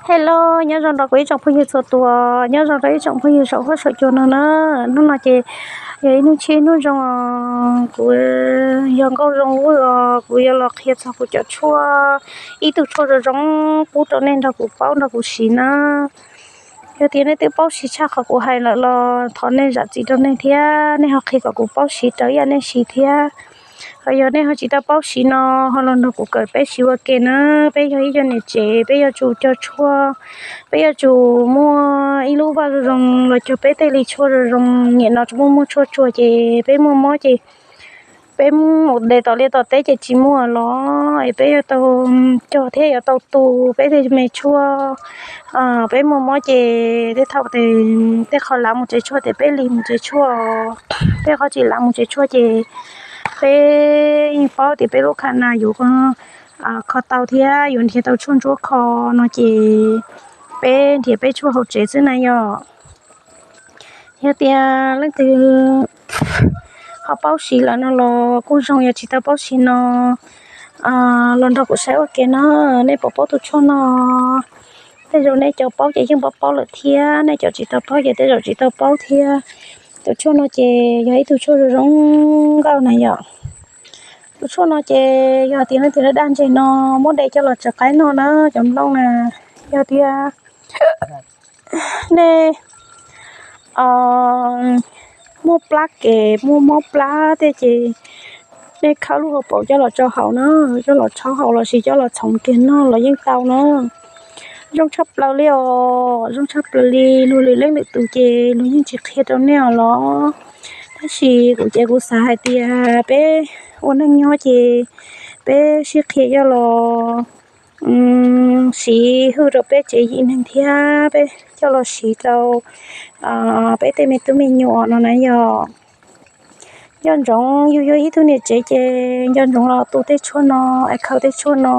Hello, nyob zoo rau kuv ib tsoom phooj ywg txhua tus, nyob zoo rau ib tsoom phooj ywg saum huab saum cua no na. Hnub no ces yog ib hnub tshiab hnub zoo, kuv yog Nkauj Zoo Vwj os, kuv yuav los qhia txog kuv cov tshuaj, ib tug tshuaj zoo zoo pub rau nej nrog kuv paub nrog kuv siv na. Yog tias nej twb paub siv tshaj qhov kuv hais lawm los thov nej zam txim rau nej thiab, nej ho qhia kom kuv paub siv raws ib yam nej siv thiab. Ho yog nej ho tsis tau paub siv no, ho los nrog kuv kawm peb siv ua ke na. Peb yog ib co niam tsev, peb yuav tsum cog tshuaj, peb yuav tsum muaj ib lub vaj zoo zoo los cog peb tej li tshuaj zoo zoo. Niaj no tsis muaj muaj tshuaj tsuag ces peb muaj mob ces peb mus de tom liaj tom teb ces tsis muaj los es peb yuav tau cog thiab yuav tau tu peb tej me tshuaj. Peb muaj mob ces tej thaum tej qho lav mus tsev tshuaj ces peb lig mus tsev tshuaj, tej qhov tsis lav mus tsev tshuaj ces peb yeej paub tias peb lub kham nas yuav kho tau thiab yuav nrhiav tau tshuaj ntsuab kho no ces peb nrhiav peb tshuaj hauv tsev xwb na yom. Yog tias leej twg ho paub siv lawm no los kuj zoo, yog tsis tau paub siv no los nrog kuv saib ua ke no. Nej puas paub tus tshuaj no? Tej zaum nej cov paub ces yeej paub paub lawm thiab, nej cov tsis tau paub ces tej zaum tsis tau paub thiab. Tus tshuaj no ces yog ib tug tshuaj zoo zoo nkauj na yom. Tus tshuaj no ces yog tias leej twg daj daj ntseg no muab de coj los tsaws qaib noj na cov nplooj na. Yog tias nej muaj plab kem muaj mob plab tej ces nej khawb lub hauv paus coj los tso haus na, coj los tshob haus los sis coj los txhoov kiag noj los yeej tau na. Zoo tshaj plaws li os, zoo tshaj plaws li. Luag lwm leej lwm tus ces luag yeej tsis qhia rau nej os los, tab sis kuv ces kuv xav hais tias peb ua neej nyob ces peb sib qhia coj los siv hwj rau peb tsev yim neeg thiab peb coj los siv rau peb tej me tub me nyuam no na yom. Nco ntsoov yus yog ib tug niam tsev ces nco ntsoov los tu tej tshuaj no es khaws tej tshuaj no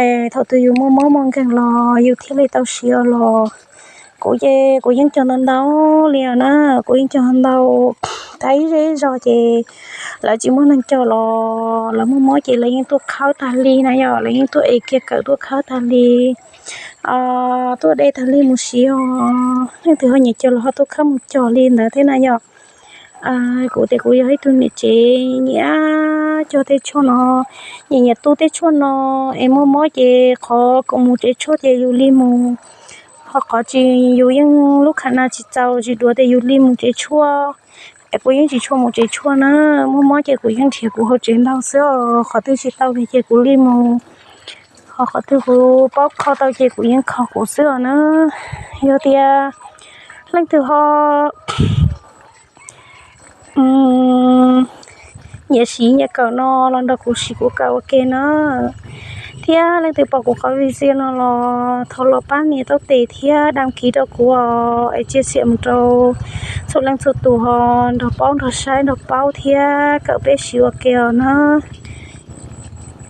es thaum twg yus muaj mob muaj nkeeg los yus thiaj li tau siv os los. Kuv ces kuv yeej cog ntau ntau li os na, kuv yeej cog ntau. Tag ib zej ib zog ces lawv tsis muaj neeg cog los lawv muaj mob ces lawv yeej tuaj khawb tag li na yom, lawv yeej tuaj es kiag kawm tuaj khawb tag li. Tuaj de tag li mus siv os, leej twg ho nyiam cog los ho tuaj khawb mus cog li ntawd thiab na yom. Kuv tias kuv yog ib tug niam tsev nyiam cog tej tshuaj no, nyiam nyiam tu tej tshuaj no es muaj mob ces qhov kom mus tsev tshuaj ces yus li mus, ho qhov tsis yus yeej lub kham nas tsis txaus tsis duav ces yus li mus tsev tshuaj. Es kuv yeej tsis tshua mus tsev tshuaj na, muaj mob ces kuv yeej nrhiav kuv hauv tsev ntau xwb os, qhov twg tsis tau li ces kuv li mus, ho qhov twg kuv paub kho tau ces kuv yeej kho kuv xwb os na. Yog tias leej twg ho nyiam siv nyiam kawm no los nrog kuv siv kuv kawm ua ke na. Thiab leej twg pom kuv qhov video no los thov los pab nias taub tes thiab đăng ký rau kuv os, es chia sẻ mus rau txhua leej txhua tus ho nrog paub nrog saib nrog paub thiab kawm peb siv ua ke os na.